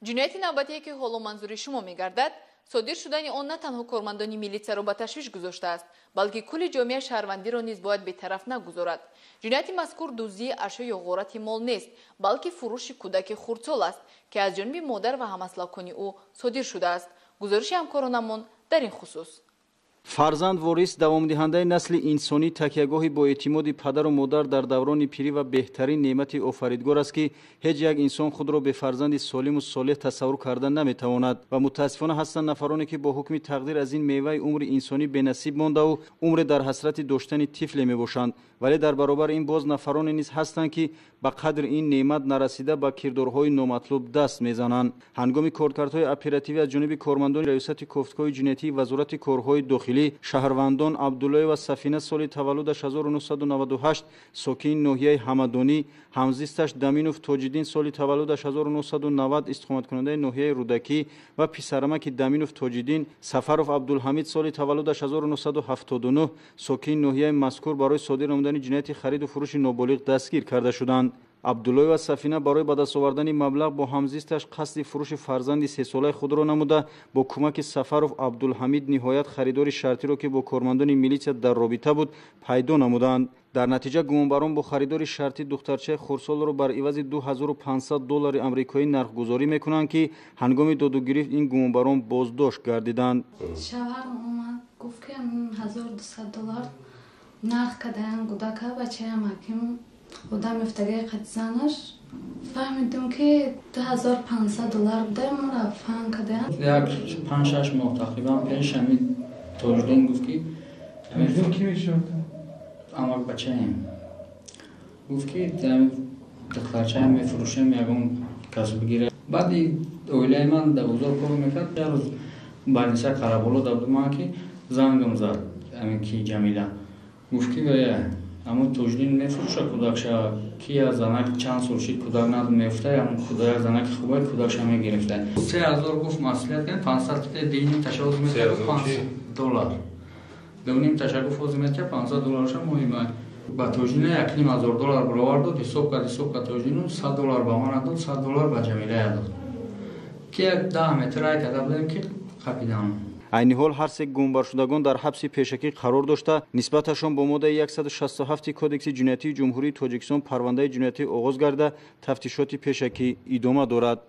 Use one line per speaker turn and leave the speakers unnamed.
Ҷинояти навбатие, ки ҳоло манзури шумо мегардад, содир шудани он на танҳо кормандони милитсияро ба ташвиш гузоштааст, балки кулли ҷомеаи шаҳрвандиро низ бояд бетараф нагузорад. Ҷинояти мазкур дуздии ашё ё ғорати мол нест, балки фурӯши кӯдаки хурдсол аст, ки аз ҷониби модар ва ҳамаслакони ӯ содир шудааст. Гузориши ҳамкоронамон дар ин хусус.
Фарзанд ворис, давомдиҳандаи насли инсонӣ, такягоҳи боэътимоди падару модар дар даврони пирӣ ва беҳтарин неъмати офаридгор аст, ки ҳеҷ як инсон худро бе фарзанди солиму солеҳ тасаввур карда наметавонад. Ва мутаассифона ҳастанд нафароне, ки бо ҳукми тақдир аз ин меваи умри инсонӣ бенасиб мондаву умре дар ҳасрати доштани тифле мебошанд. Вале дар баробари ин боз нафароне низ ҳастанд, ки ба қадри ин неъмат нарасида, ба кирдорҳои номатлуб даст мезананд. Ҳангоми коркардҳои оперативӣ аз ҷониби кормандони Раёсати кофтгоҳи ҷиноятии Вазорати корҳои дохилӣ, шаҳрвандон Абдуллоева Сафина, соли таваллудаш 1998, сокини ноҳияи Ҳамадонӣ, ҳамзисташ Даминов Тоҷиддин, соли таваллудаш 1990, истиқоматкунандаи ноҳияи Рӯдакӣ, ва писарамаки Даминов Тоҷиддин Сафаров Абдулҳамид, соли таваллудаш 1979, сокини ноҳияи мазкур, барои содир намудани ҷинояти хариду фурӯши ноболиғ дастгир карда шуданд. Абдуллоева Сафина барои ба даст овардани маблағ бо ҳамзисташ қасди фурӯши фарзанди сесолаи худро намуда, бо кӯмаки Сафаров Абдулҳамид ниҳоят харидори шартиро, ки бо кормандони милитсия дар робита буд, пайдо намуданд. Дар натиҷа гумонбарон бо харидори шартӣ духтарчаи хурдсолро бар ивази 2500 доллари амрикоӣ нархгузорӣ мекунанд, ки ҳангоми додугирифт ин гумонбарон боздошт гардиданд.
Шавҳарам омад, гуфт, ки 1200 доллар нарх кардаян кӯдака. Бачаям ҳаким одам мефтагаи қати занаш фаҳмидем, ки 2500 доллар буда, моро фаҳм кардаян.
Як 5-6 моҳ тақрибан пеш ҳамин Тоҷиддин гуфт, ки
Ки мешуд?
Амак бачаем гуфт, ки духтарчаям мефурӯшем, ягон кас бигира. Баъди оилаи ман дар бозор кор мекард. Як рӯз больница Қараболо да будам, ки зангам зад ҳамин ки Ҷамила, гуфт, ки ҳамун Тоҷиддин мефурӯша кӯдакша, ки я занак чанд сол шид, кӯдак мефта, ҳамун як занаки хубай кӯдакша мегирифта. 3000 гуфт, маслиҳат кардем, 500 диним ташаввуз мекард, 5 доллар дуним таша гуфт, ҳозир метия 500 долларша муҳима. Ба Тоҷиддина 1500 доллар баровар дод. Ҳисоб кард, ҳисоб кард, Тоҷиддину 100 доллар ба мана дод, 100 доллар ба Ҷамилая дод, ки як 10 метр рай карда будем, ки қапидам.
Айни ҳол ҳар се гумонбаршудагон дар ҳабси пешакӣ қарор дошта, нисбаташон бо моддаи 167 Кодекси ҷиноятии Ҷумҳурии Тоҷикистон парвандаи ҷиноятӣ оғоз гарда, тафтишоти пешакӣ идома дорад.